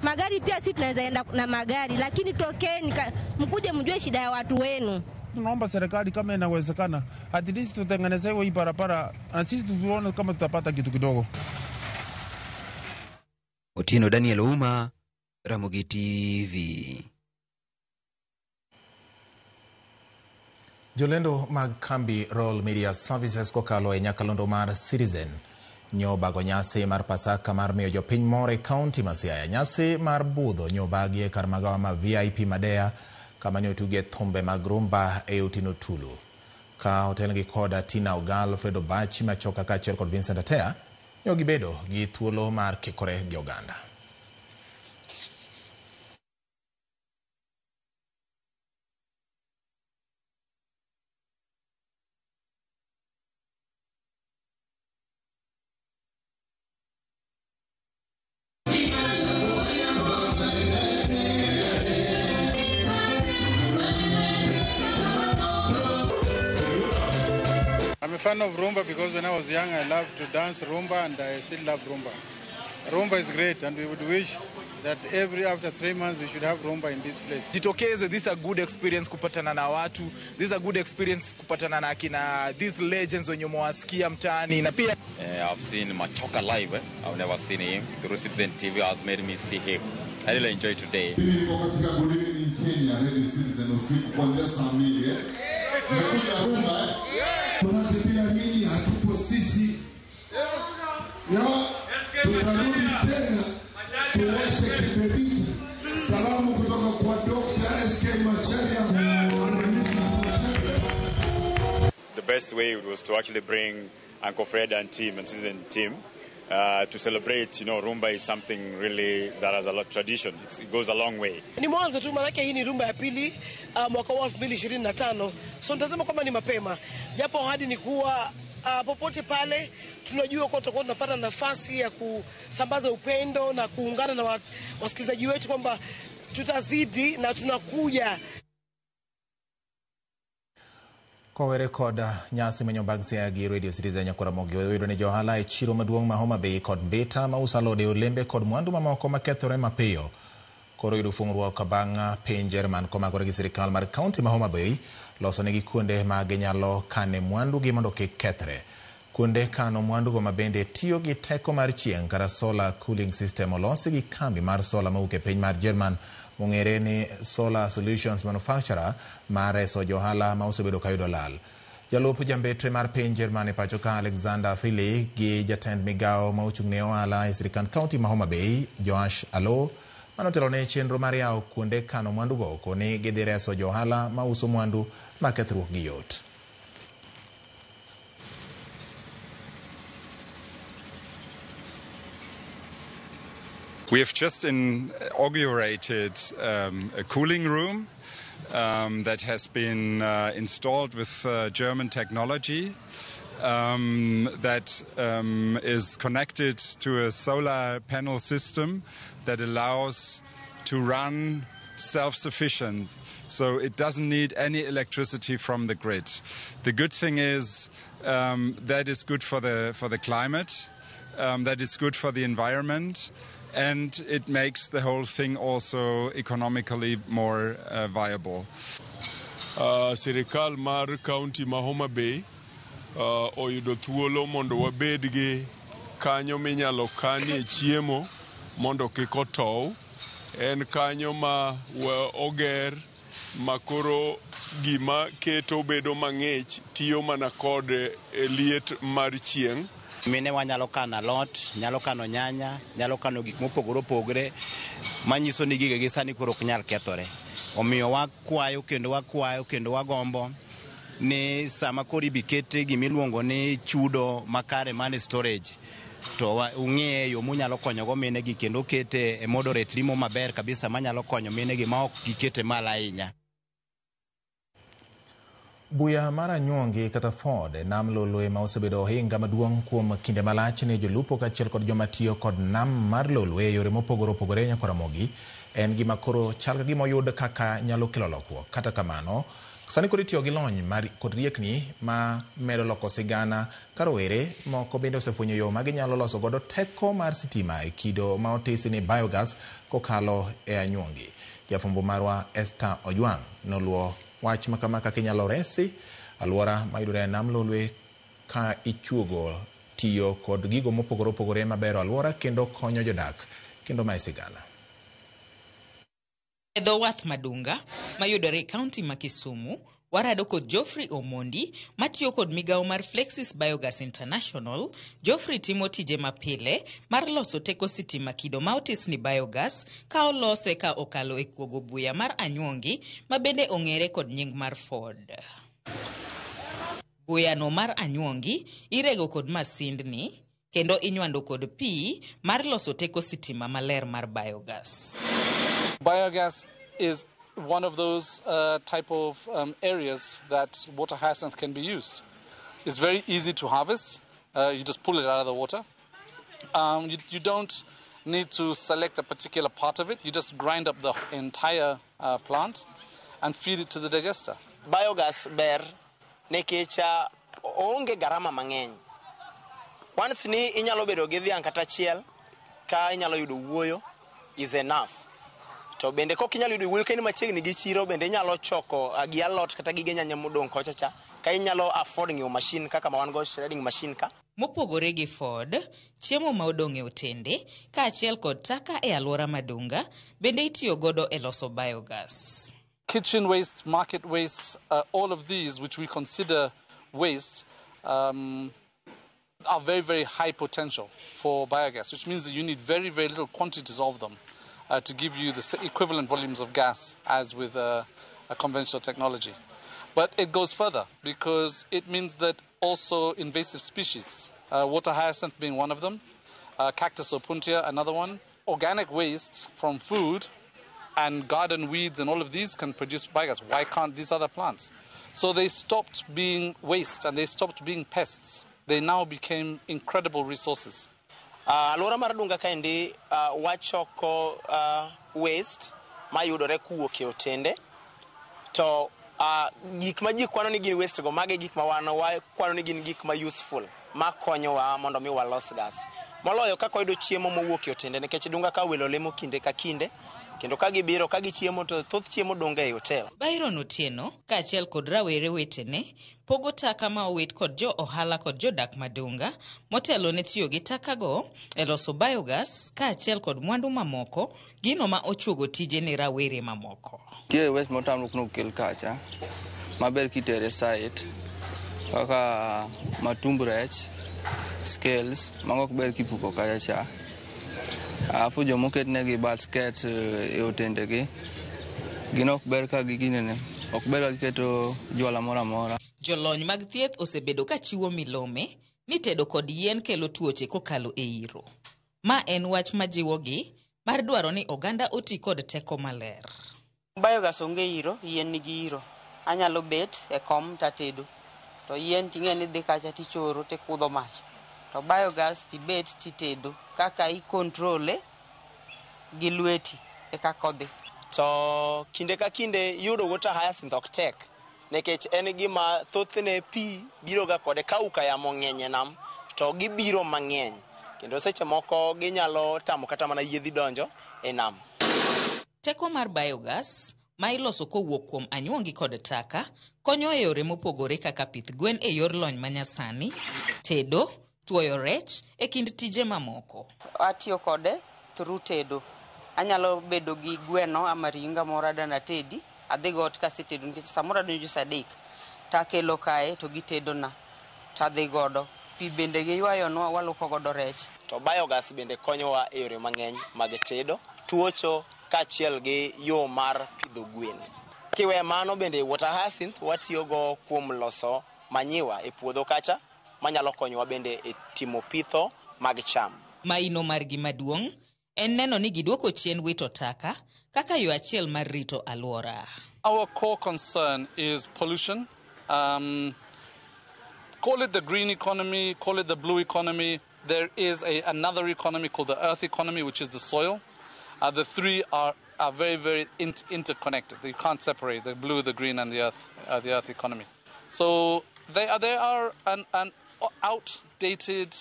Speaker 8: Magari pia si tunaweza enda na magari, lakini tokeni mkuje mjue shida ya watu wenu.
Speaker 9: Tunaomba serikali kama inawezekana, at least tutengenezewe hii barabara na sisi tuone kama tutapata kitu kidogo.
Speaker 5: Otieno Daniel Ouma, Ramogi TV.
Speaker 1: Jolendo mag kambi Royal Media Services kokalo e nyakalondo mar Citizen Nyobago nyasi mar Pasaka mar miyo jopiny mor e kaunti ma Siaya. Nyasi mar budho nyobagi e kar magawa ma VIP Madea kama ne otugie thumbe mag rumba e Otieno Tulu. Ka otelnegi koda Tina Ogal, Fred Obachi Machoka kaachiel kod Vincent Atea, ne gibedo gi thuolo mar kikore gi oganda.
Speaker 2: I'm a fan of rumba because when I was young I loved to dance rumba and I still love rumba. Rumba is great and we would wish that every after 3 months we should have rumba in this place.
Speaker 13: Jitokeze, this is a good experience kupatana na watu. This is a good experience kupatana na akina these legends wenye umewasikia mtaani na pia
Speaker 15: I've seen Machoka live. I've never seen him. Through Citizen TV has made me see him. I really enjoy today.
Speaker 16: Mimi niko katika Good Evening Kenya Radio Citizen usiku kuanzia saa 2. Nimekuja rumba. Manake bila nyinyi hatupo sisi. Tutarudi tena tuwashe kiberiti. Salamu kutoka kwa Dr. SK Macharia and Mrs. Macharia.
Speaker 17: The best way was to actually bring Uncle Fred and team and Citizen team to celebrate. You know, rumba is something really that has a lot of tradition. It goes a long way.
Speaker 18: Ni mwanzo tu, manake hii ni rumba ya pili mwaka wa 2025. So nitasema kwamba ni mapema. Japo ahadi ni kuwa popote pale tunajua kwa tutakuwa tunapata nafasi ya kusambaza upendo na kuungana na wasikilizaji wetu kwamba tutazidi na tunakuja.
Speaker 1: Kowere kod nyasi manyobag Siaya gi Radio Citizen Nyakwaramogi wayudo ni johala e chiro maduong' ma Homa Bay kod Mbita mauso alode, olembe kod mwandu mamoko makethore mapiyo koro yudo fung'ruok bang' piny Jerman komakore gi sirikal mar kaunti ma Homa Bay loso negi kuonde ma ginyalo kane mwandugi mondo kik kethre. Kuonde kano mwandugo ma bende tiyo gi teko mar chieng' kata solar cooling system olosi gi kambi mar solar mawuok e piny mar Jerman mong'ere ni Solar Solutions Manufacturer mar reso johala ma osebedo kayudo lal. Jalup jambetre mar piny Jerman e pacho ka Alexander Fili gi jatend migawo ma ochung' ne ohala e sirikand kaunti ma Homa Bay Joash Alo manotelo ne chenro mar yawo kuonde kano mwandugo koni gidhi reso johala mauso mwandu ma kethruok gi yot.
Speaker 14: We have just inaugurated a cooling room that has been installed with German technology that is connected to a solar panel system that allows to run self-sufficient. So it doesn't need any electricity from the grid. The good thing is that is good for the climate, that is good for the environment, and it makes the whole thing also economically more viable.
Speaker 19: Sirikal mar county ma Homa Bay oyudo thuolo mondo wabed gi kanyo minyalo kanie chiemo mondo kik otow. En kanyo ma oger ma koro gima keto bedo mang'ich tiyo mana kod liet mar chieng'.
Speaker 25: Mine wanyalo kano alot, nyalo kano nyanya, nyalo kano gik mopogore opogore manyiso ni gigegi sani koro ok nyal kethore. Omiyo wakwayo kendo wakwayo kendo wagombo ni sama koro ibikete gimiluongo ni chudo makare money storage to ung'iye yo munyalo konyogo minegi kendo kete e moderate limo maber kabisa manyalo konyo minegi ma ok gikete malo ahinya.
Speaker 1: Buya mar anyuongi kata Ford e nam Lolwe ma osebedo ohinga maduong' kuom kinde malach ne jolupo kaachiel kod joma tiyo kod nam mar Lolwe e yore mopogore opogore Nyakwaramogi en gima koro chal ka gima oyud kaka nyalo kelo lokruok. Kata kamano, sani koro itiyo gi lony mar kod riekni ma medo loko sigana ka rowere moko bende osefwenyo yo ma ginyalo loso godo teko mar sitima e kido ma otisi ni biogas kokalo e anyuongi. Jafwambo marwa Esther Ojwang' noluwo wach makama kaka inyalo resi alwora mayudore e nam Lolwe ka ichuogo tiyo kod gigo mopogore opogore mabero alwora kendo konyo jodak kendo mae sigana.
Speaker 20: E dho wath Madunga mayudore e kaunti ma Kisumu,
Speaker 6: Warado kod Geoffrey Omondi matiyo kod migawo mar Flexis Biogas International. Geoffrey timo tije mapile mar loso teko sitima kido ma otis ni biogas ka olose ka okalo e kuogo buya mar anyuongi ma bende ong'ere kod nying mar Ford. Buyano mar anyuongi irego kod masindni kendo inywando kod pi mar loso teko sitima maler mar biogas.
Speaker 20: Biogas is one of those type of areas that water hyacinth can be used. It's very easy to harvest. You just pull it out of the water. You don't need to select a particular part of it. You just grind up the entire plant and feed it to the digester.
Speaker 21: Biogas ber nikech oonge garama mang'eny. Once ni inyalo bedo gi dhiang' kata achiel ka inyalo yudo wuoyo is enough. To bende kok inyalo yudo wuoyo ka in machiegni gi chiro bende inyalo choko gi alot kata gige nyanya modong' kocha cha ka inyalo afford ng'iewo machine kaka ma wan go shredding machine ka.
Speaker 6: Mopogore gi Ford, chiemo ma odong' e otende kaachiel kod taka e alwora Madunga bende itiyo godo e loso biogas.
Speaker 20: Kitchen waste, market waste, all of these which we consider waste are very, very high potential for biogas, which means that you need very, very little quantities of them to give you the equivalent volumes of gas as with a conventional technology. But it goes further because it means that also invasive species, water hyacinth being one of them, cactus opuntia, another one, organic waste from food and garden weeds and all of these can produce biogas. Why can't these other plants? So they stopped being waste and they stopped being pests. They now became incredible resources.
Speaker 21: Alwora mar Dunga kaendi wachoko waste mayudore kowuok e otende to gik ma ji kwano ni gin waste go mage gik ma wan wakwano ni gin gik ma useful makonyowa mondo mi walos gas. Moloyo kaka wayudo chiemo mowuok e otende nikech Dunga ka welo lemo kinde ka kinde kendo ka gibiro ka gichiemo to thoth chiemo dong' e hotel.
Speaker 6: Byron Otieno kaachiel kod rawere wetene pogo taka ma owit kod jo ohala kod jodak Madunga motelo ne tiyo gi takago e loso biogas kaachiel kod mwandu mamoko, gino ma ochuogo tije ne rawere mamoko.
Speaker 25: Nitie waste motamruok nokel kacha maber kitere site kaka matumb rech, scales mago ok ber kipuko kacha cha. Alafu jomoketnegi basket e otendegi gin ok ber ka giginene ok ber ka giketo jwala moro amora.
Speaker 6: Jolony mag thieth osebedo ka chiwo milome ni tedo kod yien kelo tuoche kokalo e iro. Ma en wach majiwogi mar dwaro ni oganda oti kod teko maler.
Speaker 22: Biogas onge iro, yien nigi iro. Anyalo bet e kom tatedo. To yien ting'e ni dhi kacha tichoro tikudho mach. To biogas tibet titedo kaka ikontrole gi lweti e kaka odhi.
Speaker 21: To kinde ka kinde yudo water hyacinth ok tek nikech en gima thothne pi biro ga kode ka auka yamo ng'eny e nam to gibiro mang'eny kendo seche moko ginyalo tamo kata mana yiedhi donjo e nam.
Speaker 6: Teko mar biogas ma iloso kowuok kuom anyuongi kod taka konyo e yore mopogore kaka pith gwen e yor lony manyasani, tedo, tuoyo rech e kind tije mamoko.
Speaker 22: Atiyo kode through tedo. Anyalo bedo gi gweno ama ringa moro adana tedi, adhi go ot kasetedo nikech samoro adonjo saa 3 takelo kae to gitedona tadhi godo. Pi bende giywayonwa waluoko godo rech.
Speaker 21: To biogas bende konyowa e yore mang'eny mag tedo, tuocho kaachiel gi yo mar pidho gwen. Kiwe mano bende water hyacinth watiyogo kuom loso manyiwa e puodho kacha manyalo konyowa bende e timo pitho mag cham.
Speaker 6: Maino margi maduong' en neno ni giduoko chien wito taka kaka yo achiel mar rito alwora.
Speaker 20: Our core concern is pollution. Call it the green economy, call it the blue economy. There is another economy called the earth economy, which is the soil. The three are very, very interconnected. You can't separate the blue, the green, and the earth economy. So they are an outdated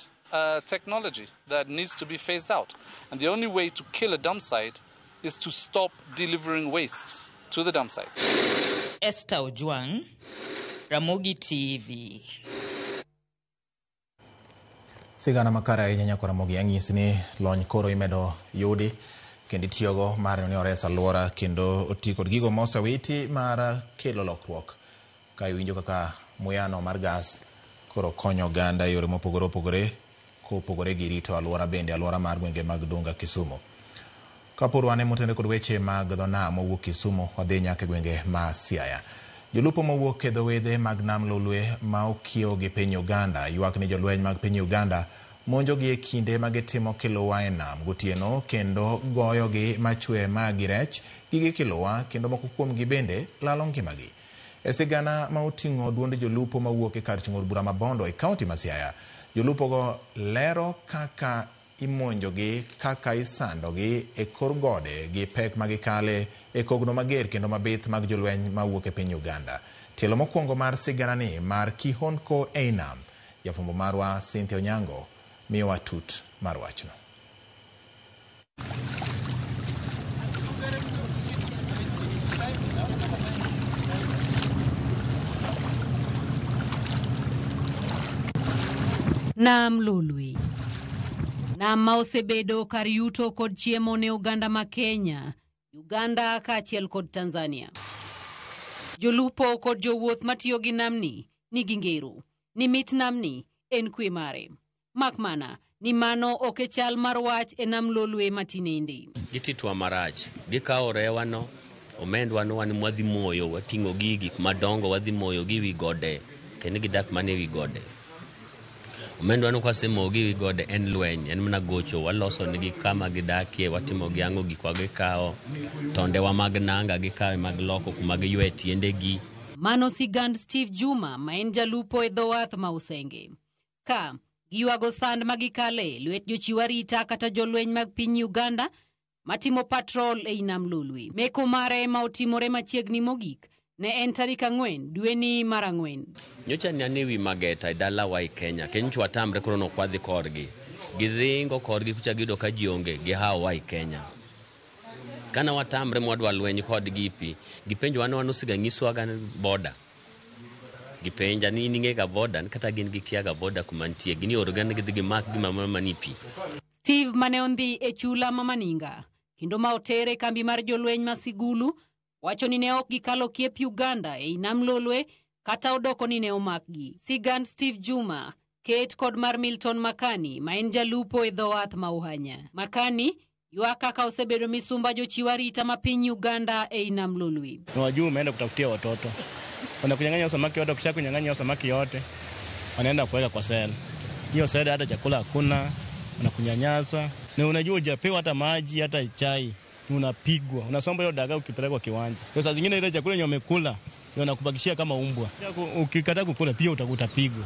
Speaker 20: technology that needs to be phased out. And the only way to kill a dump site is to stop delivering waste to the dump site.
Speaker 6: Esther Ojwang, Ramogi TV.
Speaker 1: Sigana makare ahinya nyako Ramogi anyisi ni lony koro imedo yudi kendo itiyogo mar ni ores alwora kendo oti kod gigo mosewiti mar kelo lokruok. Ka iwinjo kaka muyano mar gas koro konyo oganda e yore mopogore opogore kopogore gi rito alwora bende alwora mar gwenge mag Dunga Kisumu. Kapod wan motende kod weche mag dho nam mowuok Kisumu, wadhi nyaka e gwenge ma Siaya. Jolupo mowuok e dho wedhe mag Nam Lolwe ma okiewo gi piny Uganda ywak ni jolweny mag piny Uganda monjogi e kinde ma gitimo kiluwa e nam gotieno kendo goyogi machwe ma gi rech, gige kiluwa kendo moko kuomgi bende lalo ngimagi. E sigana ma oting'o duond jolupo mawuok e kar chung' od bura ma Bondo e kaunti ma Siaya, jolupogo lero kaka imonjogi, kaka isandogi e kor gode gi pek ma gikale e kogno mager kendo mabith mag jolweny mawuok e piny Uganda. Tielo mokwongo mar siganani mar Kihonko ei nam, jafwambo marwa Cynthia Onyango miyowa tut mar wachno.
Speaker 3: Nam Lolwe. Nam ma osebedo kar yuto kod chiemo ne oganda ma Kenya, Uganda kaachiel kod Tanzania. Jolupo kod jowuoth matiyo gi namni nigi ngero ni mit namni en kwe mare. Mak mana ni mano ok e chal mar wach e Nam Lolwe matinende.
Speaker 7: Gititwa marach, gikawo rewano, omendwa no wan mwadhi moyo, wating'o gi gik madongo wadhi moyo gi wi gode, kendo gidak mana e wi gode. Omendwa no kwasemoyo gi wi gode en lweny, en mana gocho, waloso negi kama gidakie, watimo gi ang'o, gikwa gikawo, tondewa mag nanga gikawo mag loko kuma giywe tiendegi.
Speaker 3: Mano sigand Steve Juma ma en jalupo e dho wath ma Usenge. Ka giywago sand ma gikale lwet jochiw arita kata jolweny mag piny Uganda matimo patrol ei Nam Lolwe. Meko mare ma otimore machiegni mogik ne en tarik 4 dweni mar 4.
Speaker 7: Nyocha ne an ewi Mageta e dalawa e Kenya, kendo nyocha watamre koro nok wadhi korgi. Giringo korgi kucha giyudo ka ji onge, gihawowa e Kenya. Kana watamre mwadwa lweny kodgi pi, gipenjowa ni wan osega nyiswaga boda. Gipenja ni in ing'e ga boda, kata gin gikia ga boda kuma nitie, gin ioroga ni gidhi gimak gima mani pi.
Speaker 3: Steve mane ondhi e chula ma Maninga kendo ma otere kambi mar jolweny ma Sigulu wacho ni ne ok gikalo kiep Uganda ei Nam Lolwe kata odoko ni ne omakgi. Sigand Steve Juma ket kod mar Milton Makani ma en jalupo e dho wath ma Uhanya. Makani ywak kaka osebedo misumba jochiw arita ma piny Uganda ei Nam Lolwe.
Speaker 10: Ni wajuu umeenda kutafutia watoto, wanakunyang'anya samaki yote. Ukisha kunyang'anya samaki yote, wanaenda kuweka kwa sel. Hiyo sel hata chakula hakuna, wanakunyanyasa na unajua hujapewa hata maji hata chai, unapigwa, unasomba hiyo dagaa ukipelekwa kiwanja. Saa zingine ile chakula yenye umekula wanakubakishia kama umbwa. Ukikataa kukula pia utapigwa.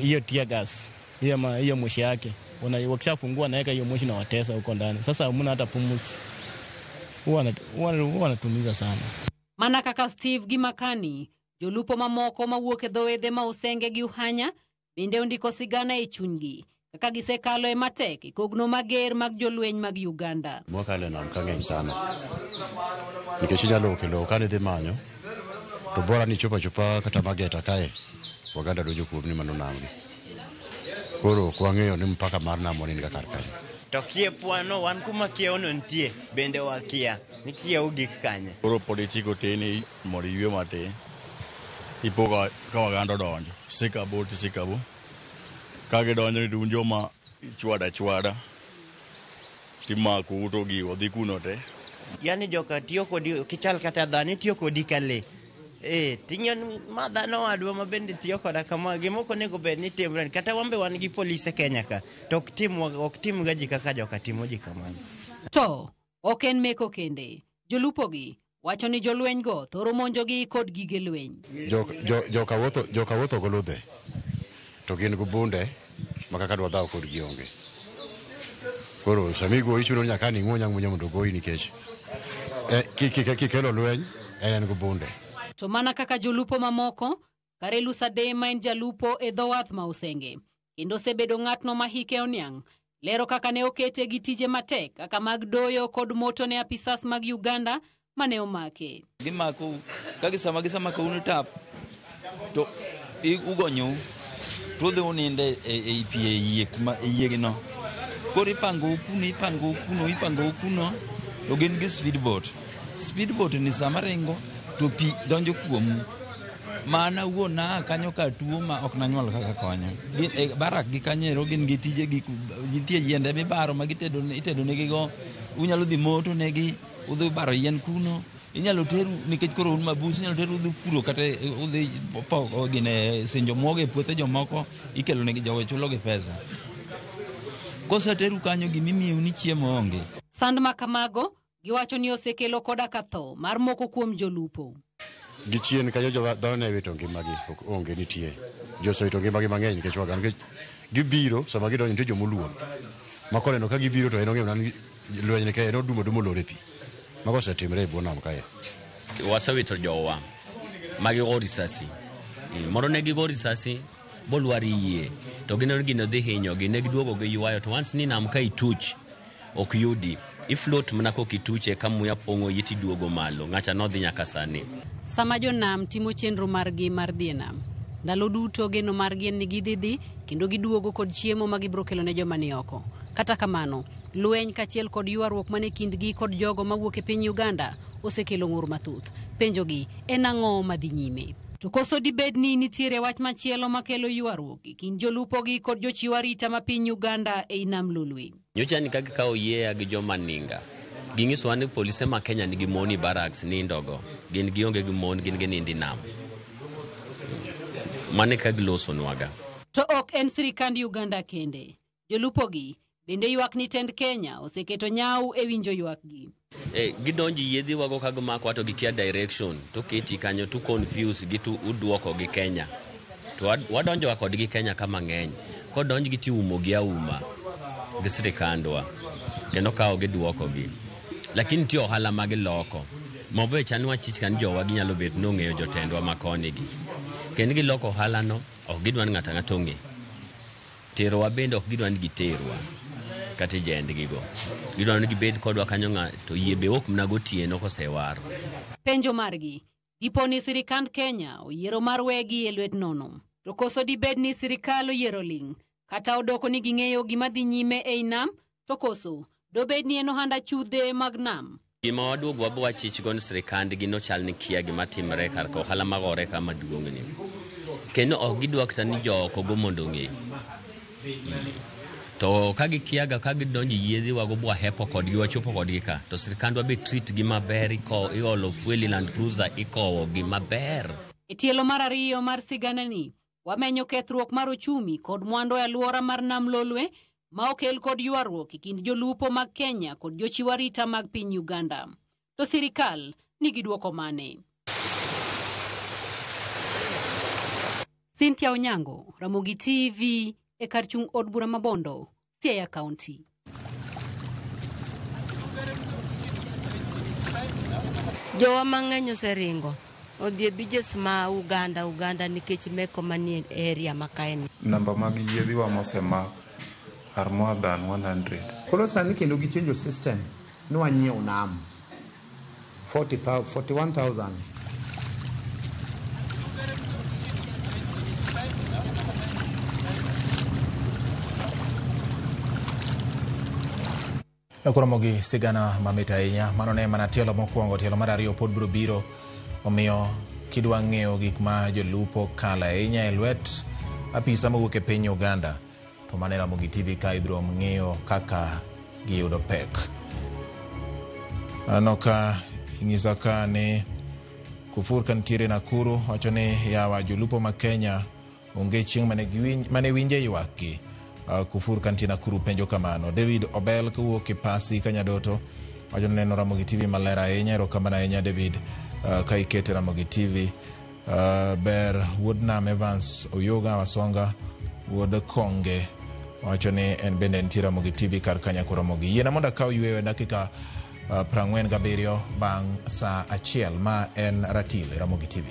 Speaker 10: Hiyo tear gas, hiyo moshi yake, wakishafungua naweka hiyo moshi na watesa huko ndani. Sasa hamna hata pumzi. Huwa wanatumiza sana.
Speaker 3: Mana kaka Steve gi Makani, jolupo mamoko mawuok e dho wedhe ma Usenge gi Uhanya bende ondiko sigana e chunygi kaka gisekalo e matek e kogno mager mag jolweny mag Uganda.
Speaker 11: Mwakalo e nam ka ng'eny sana nikech inyalo kelo kane idhi manyo to bora ni chopo achopa kata Mageta kae, Waganda donjo kuomni mano namgi. Koro ok wang'eyo ni mpaka mar namwa ni kar kanye.
Speaker 30: To kiepwano wan kuma kiewono nitie bende wakia ni kiewo gik kanye.
Speaker 23: Koro pod ichiko teni mondo iywe matin. Ipo ka Waganda odonjo, sikabo to sikabo. Ka gidonjo ni to un joma ichwado achwada timako to gigo dhi kuno te.
Speaker 30: Yani joka tiyo kodi kichal kata dhano itiyo kodi ka lee. Ting'o ma dhano wadwa ma bende tiyo koda kama gima ok onego bed ni timre kata wan be wan gi polise Kenya ka to ok timga ji kaka joka timo ji kamano.
Speaker 3: To ok en meko kende, jolupogi wacho ni jolweny go thoro monjogi kod gige lweny.
Speaker 11: Joka wuotho gi ludhe to gin gi bunde ma kaka dwa dhaw kodgi onge. Koro sama igoyi chuno ni nyaka ing'uny ang'unya mondo ogoyi nikech kikelo lweny en gi bunde.
Speaker 3: To mana kaka jolupo mamoko, Karelu Sade ma en jalupo e dho wath ma Usenge kendo osebedo ng'atno ma hike oniang', lero kaka ne okete gi tije matek kaka mag doyo kod moto ne apisas mag Uganda mane omake.
Speaker 24: Gimako ka gisamako un tap to ugonyou to udhi uninde e pi e yie kuma e yiegino. Koro ipangou kuno to gin gi speedboat. Speedboat ni sama ringo to pi donjo kuomu. Mana wuon naa kanyo ka tuo ma ok nanyuol kaka konyo. Barak gi kanyero gin gi tije gi nitie yiende mibaro ma gitedo itedo negigo. Unyalo dhi moto negi, udhi baro yien kuno. Inyalo teru nikech koro un mabus, inyalo teru udhi puro kata udhi poko gine sinjo muogo e puothe jomoko, ikelo negi jogo chulo gi pesa. Koseteru kanyo gimimiyou ni chiemo onge.
Speaker 3: Sand ma kamago giwacho ni osekelo koda ka tho mar moko kuom jolupo.
Speaker 11: Gi chien kanyo jo dhano ne wito ngimagi, ok onge nitie. Ji osewito ngimagi mang'eny nikech wagan nikech gibiro sama gidonjo nitie jomoluor. Ma koneno ka gibiro to en ong'eyo ni lweny ni kae en odumo dumo olor e pi. Mago osetimre e bwo nam kae.
Speaker 7: Wasewito jowa ma gigo risasi. Moro ne gigo risasi bolwar yie to gineno gino dhi hinyogi ne giduogo giywayo to once ni nam ka ituch ok yudi ifloat mana kok ituche ka muya pong'o iyi tiduogo malo ng'acha nodhi nyaka sani.
Speaker 3: Sama jonam timo chenro margi mar dhi e nam, ndalo duto geno margi en ni gidhi dhi kendo giduogo kod chiemo ma gibiro kelo ne joma ni oko. Kata kamano, lweny kaachiel kod ywaruok mane kindgi kod jogo mawuok e piny Uganda osekelo ng'ur mathoth. Penjogi en ang'o madhi nyime? To koso dibed ni nitiere wach machielo makelo ywaruok e kind jolupogi kod jochiw arita ma piny Uganda ei nam Lolwe?
Speaker 7: Nyocha ni ka gikawo yieya gi joma ninga, ging'isowa ni polise ma Kenya nigi mon e barracks nindogo, gin gionge gi mon, gin ginindo e nam. Mano e ka gilosonwaga.
Speaker 3: To ok en sirikand Uganda kende. Jolupogi bende ywak ni tend Kenya oseketo nyau e winjo ywakgi.
Speaker 7: Gidonjo e yiedhiwago ka gimakowa to gikia direction to keti kanyo to confuse gi to uduoko gi Kenya. To wadonjoga kodgi Kenya ka mang'eny. Kodonj gi tiumo gi auma gi sirikandwa kendo kawo giduoko gi. Lakini nitie ohala ma giloko. Mobe chal ni wachich ka ni jowa ginyalo bet ni ong'eyo jotendwa ma koni gi. Kendo giloko ohala no, ok gidwa ni ng'ato ang'ata ong'e. Terowa bende ok gidwa ni giterwa kata e jendgi go. Gidwa ni gibed kodwa kanyo ng'a to yie be ok mana gotieno kosewar.
Speaker 3: Penjo margi, dipo ni sirikand Kenya oyiero mar wegi e lwet nono. To koso dibed ni sirikal oyiero ling' kata odoko ni ging'eyo gima dhi nyime ei nam, to koso dobed ni en ohand achudhe mag nam.
Speaker 7: Gima waduogo wabo wachich go ni sirikandgi nochal ni kia gima timre kar ka ohala magore ka maduong' ni. Kendo ok gidwa kata ni jooko go mondo ong'e. To ka gikiaga ka gidonjo e yiedhi wago bwahepo kodgi wachopo kodgi ka to sirikandwa be treat gi maber iolo fuel e Land Cruiser ikowo gi maber.
Speaker 3: E tielo mar ariyo mar siganani, wamenyo kethruok mar ochumi kod mwandu e alwora mar Nam Lolwe ma okel kod ywaruok e kind jolupo mag Kenya kod jochiw arita mag piny Uganda. To sirikal nigi dwoko mane? Cynthia Onyango, Ramogi TV, e kar chung' od bura ma Bondo, Siaya County.
Speaker 2: Jowa mang'eny oseringo odhi e beaches ma Uganda nikech meko manie area ma kae.
Speaker 4: Namba mag yiedhiwa mosemak are more than 100.
Speaker 5: Koro sani kendo gichenjo system ni wanyiew nam 41,000.
Speaker 1: Nakoromo gi sigana mamit ahinya. Mano ne mana tielo mokwongo, tielo mar ariyo pod biro biro. Omiyo kidwa ng'eyo gik ma jolupo kalo ahinya e lwet apisa mowuok e piny Uganda, to mano e Ramogi TV ka ibiro ng'eyo kaka giyudo pek. Aneno ka inyisa ka ni Kufur ka nitiere Nakuru wacho ni yawa jolupo ma Kenya onge chieng' mane winje ywakgi. Kufur ka nitie Nakuru penjo kamano. David Obel kowuok e Pasi Kanyadoto wacho ni neno Ramogi TV maler ahinya. Erokamano ahinya David ka ikete Ramogi TV. Ber wuod Nam Evans Oyoga Wasonga wuod Konge wacho ni en bende nitie Ramogi TV kar kanyako Ramogi. Yiena mondo akaw yweyo e dakika 47 bang' saa 1 ma en ratil e Ramogi TV.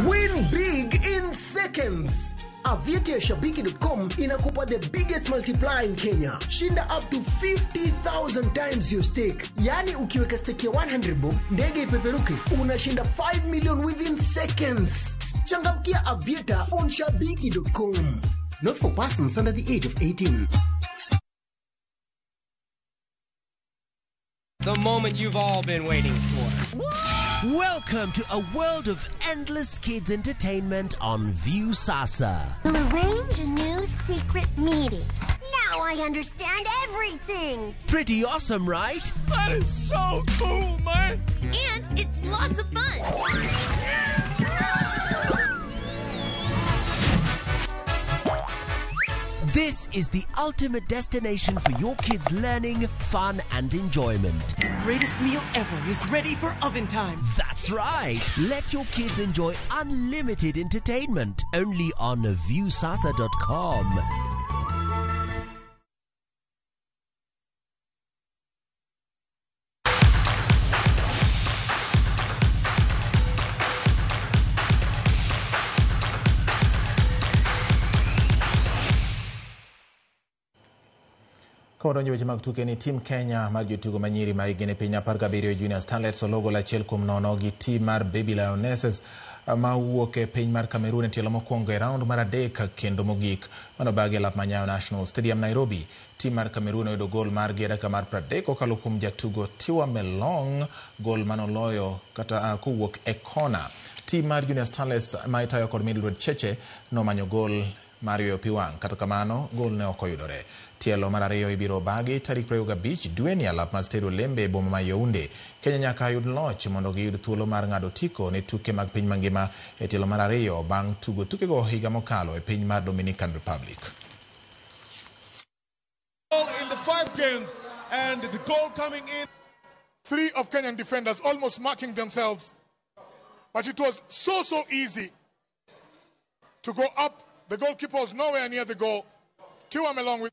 Speaker 8: Win big in seconds. Aviator ya Shabiki.com inakupa the biggest multiplier in Kenya. Shinda up to 50,000 times your stake. Yaani ukiweka stake ya 100 bob, ndege ipeperuke, unashinda 5 million within seconds. Changamkia Aviator on Shabiki.com. Not for persons under the age of 18.
Speaker 9: The moment you've all been waiting for.
Speaker 30: Welcome to a world of endless kids entertainment on Viusasa.
Speaker 12: We'll arrange a new secret meeting. Now I understand everything.
Speaker 30: Pretty awesome, right?
Speaker 19: That is so cool, man.
Speaker 13: And it's lots of fun.
Speaker 30: This is the ultimate destination for your kids' learning, fun, and enjoyment.
Speaker 15: The greatest meal ever is ready for oven time.
Speaker 30: That's right. Let your kids enjoy unlimited entertainment only on Viusasa.com.
Speaker 1: Kawadonjo weche mag tuke ni tim Kenya mar jotugo manyiri ma higni piny 17 Junior Starlets ologo goal 1-0 gi tim mar Baby Lionesses mawuok e piny mar Cameroon e tielo mokwongo e round mar 3 kendo mogik manobagi e lap ma Nyayo National Stadium Nairobi. Tim mar Cameroon oyudo gol margi e dakika mar 30 kokalo kuom jatugo Tiwa Melong, gol manoloyo kata kowuok e kona. Tim mar Junior Starlets ma itayo kod Mildred Cheche nomanyo gol mar yweyo pi wang', kata kamano gol ne ok oyudore. Tielo mar 2 ibiro bagi tarik 25 dweni e alap mar Stade Olembe e boma ma Yaounde. Kenya nyaka yud loch mondo giyud thuolo mar ng'ado otiko ne tuke mag piny mangima e tielo mar 2 bang' tugo tukego higa mokalo e piny mar Dominican Republic.
Speaker 16: In the 5 games and the goal coming in. 3 of Kenyan defenders almost marking themselves, but it was so easy to go up. The goalkeeper was nowhere near the goal. Tiwa Melong with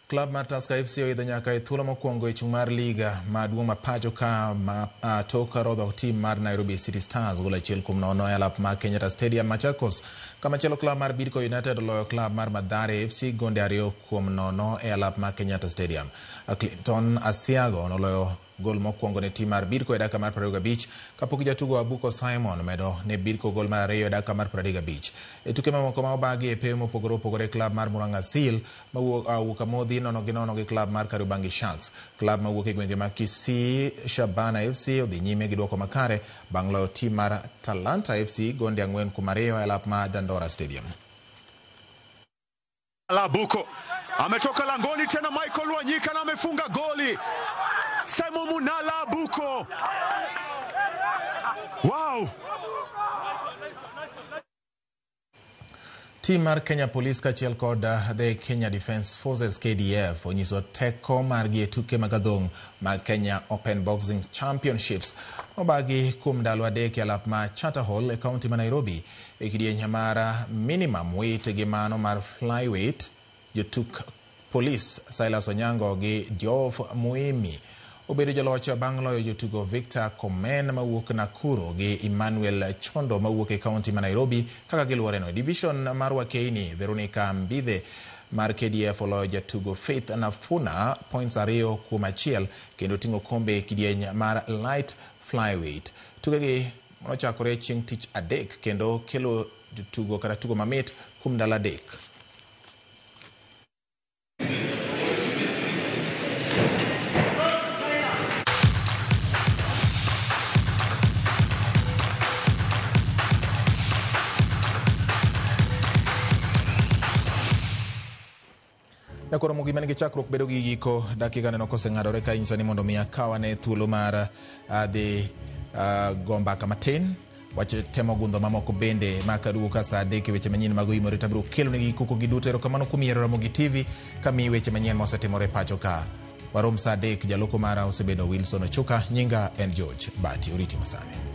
Speaker 1: Club mar Tusker FC oidho nyaka e thuolo mokwongo e chung' mar liga maduong' ma pacho ka ma tok rodho tim mar Nairobi City Stars gol 1-0 e alap mar Kenyatta Stadium Machakos. Kamachielo club mar Bidco United oloyo club mar Mathare FC gonde 2-0 e alap mar Kenyatta Stadium. Clinton Asiago noloyo gol mokwongo ne tim mar Bidco e dakika mar 25 kapok jatugo Abuko Simon medo ne Bidco gol mar 2 e dakika mar 35. E tuke mamoko ma obagi e pewe mopogore opogore, club mar Murang'a Seal mawuok Amodhi 0-0 gi club mar Kariobangi Sharks. Club mawuok e gwenge mag Kisii Shabana FC odhi nyime gi duoko makare bang' loyo tim mar Talanta FC gonde 4-2 e alap mar Dandora Stadium.
Speaker 26: Labuko ametoka langoni tena, Michael Wanyika na amefunga goli. Simon Munala Abuko. Wow.
Speaker 1: Tim mar Kenya Police kaachiel kod the Kenya Defence Forces KDF onyiso teko margi e tuke mag adhong' mag Kenya Open Boxing Championships obagi kuom ndalo 3 e alap ma Charter Hall e kaunti ma Nairobi e kidieny mar minimum weight gi mano mar flyweight. Jotuk Police Silas Onyango gi Geoff Muimi obedo joloch bang' loyo jotugo Victor Komen mawuok Nakuru gi Emmanuel Chondo mawuok e kaunti ma Nairobi kaka giluoreno. E division mar Wakeini, Veronica Mbithe mar KDF oloyo jatugo Faith Nafuna points 2-1 kendo ting'o kombe e kidieny mar light flyweight. Tukegi nochakore chieng' tich adek kendo kelo jotugo kata tugo mamit kuom ndalo 3. Nyakoro Ramogi man gi chakruok bedo gi giko dakika neno koseng'adore ka inyisa ni mondo mi akawane thuolo mar dhi go mbaka matin wach temo gundho mamoko bende ma kaduogo ka saa 3 weche manyien mag oimore tabiro kelo negi koko gi duto. Erokamano kuom yiero Ramogi TV kamiyi weche manyien mosetimore pacho ka. Warom saa 3 jaloko mara osebedo Wilson Ochuka, nyinga en George Bati. Oriti masani.